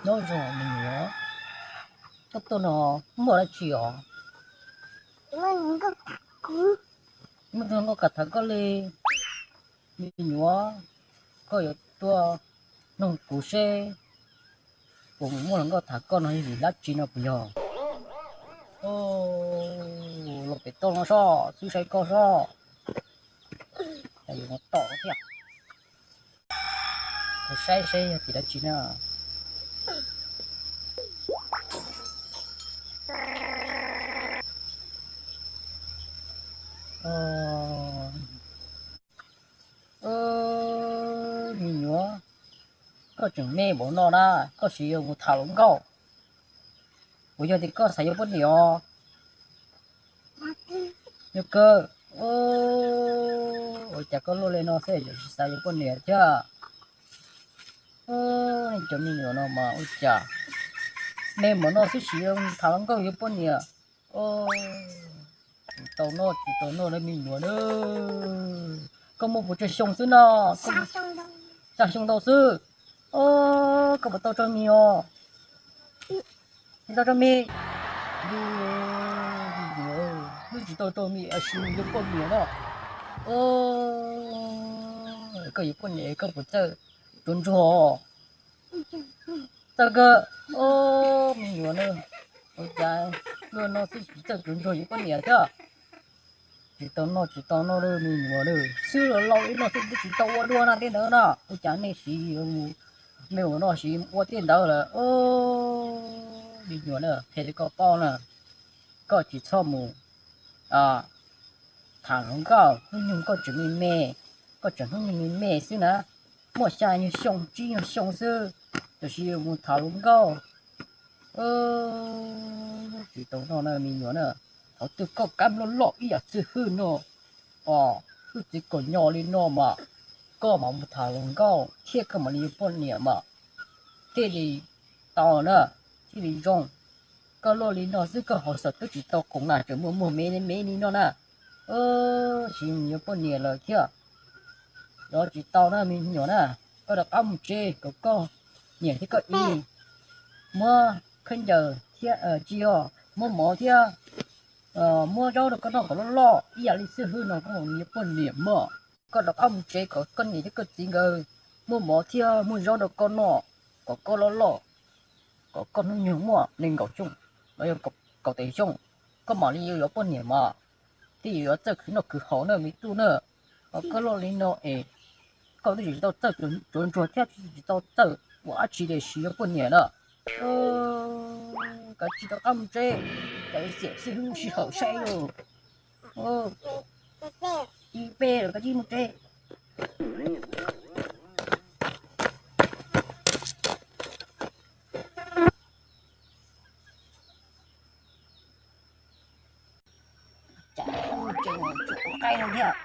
Nyob zoo me nyuam, koj tuaj no muaj dab tsi os? Muaj tus hluas nkauj kam tham koj li. Me nyuam, koj yuav tuaj nug kuv seb puas muaj hluas nkauj tham koj no yog vim dab tsi no puas yog? Los pem toj no sob, xub saib koj sob. Tom thiab, kuv saib seb yog tim dab tsi na. Me nyuam, koj tseem me npaum no na, koj siv yuav mus tham hluas nkauj, puas yog tias koj xav yuav poj niam os? Yog kawg. Ua cas koj luaj li no xwb tseem xav yuav poj niam thiab? Nej cov me nyuam no mas ua cas me npaum no xwb siv yuav mus tham hluas nkauj yuav poj niam? Tsis tau noj, tsis tau noj li me nyuam na. Koj muaj puas tsawg xyoo xwb no? Xya xyoo ntau xwb. Koj puas tau tsau mis os? Tsis tau tsau mis. Wb tsis tau tsau mis es yuav poj niam no. Koj yuav poj niam koj puas txawj tsuav ntsuag? Txawj kawg. Me nyuam na, ua cas luaj no xwb tsis txawj tsuav ntsuag yuav poj niam thiab? Tsis tau noj, tsis tau noj li me nyuam na. Xwb los laus li no xwb twb tsis tau ua dua no tej ntawd no, ua cas nej siv, me nyuam no siv ua tej ntawd lawm. Me nyuam na, qhia rau koj paub na, koj tsis txhob mus tham hluas nkauj, hnub nyoog koj tseem me me, koj tseem hnub nyoog me me xwb na, muaj xya nyuag xyoo tsib nyuag xyoo xwb, tam sis mus tham hluas nkauj. Tsis tau noj na me nyuam na, thaum twg koj kab loj loj ib yam xib hwb no, os, wb txiv kom nyo li no mas, koj mam mus tham hluas nkauj thiab koj mam li yuav poj niam mas thiaj li tau na, thiaj li zoo. Koj luaj li no xwb koj hauv xom twb tsis tau qoom na, tseem muaj muag me me li no na. Siv yuav poj niam lawm thiab. Los tsis tau na me nyuam na, koj rov qab mus tsev kom koj niam thiab koj txiv muab khaub ncaws thiab tsis yog muab mov thiab muab zaub rau koj noj kom loj loj ib yam li xib hwb no koj mam li yuav poj niam mog. Koj rov qab mus tsev kom koj niam thiab koj txiv nkawd muab mov thiab muab zaub rau koj noj kom koj loj loj, kom koj hnub nyoog muaj nees nkaum xyoo los yog kaum tawm xyoo, koj mam li yuav poj niam mas thiaj yuav txawj khwv noj khwv haus na me tub na. Koj luaj li no es koj twb tsis tau txawj tsuav ntsuag thiab tsis tau txawj ua dab tsi li siv yuav poj niam na. Kav tsij rov qab mus tsev, xiam xib hwb sij hawm saib lauj. Ib peb lawm kav tsij mus tsev. Cas mus tsev tsuas ua qaib no thiab.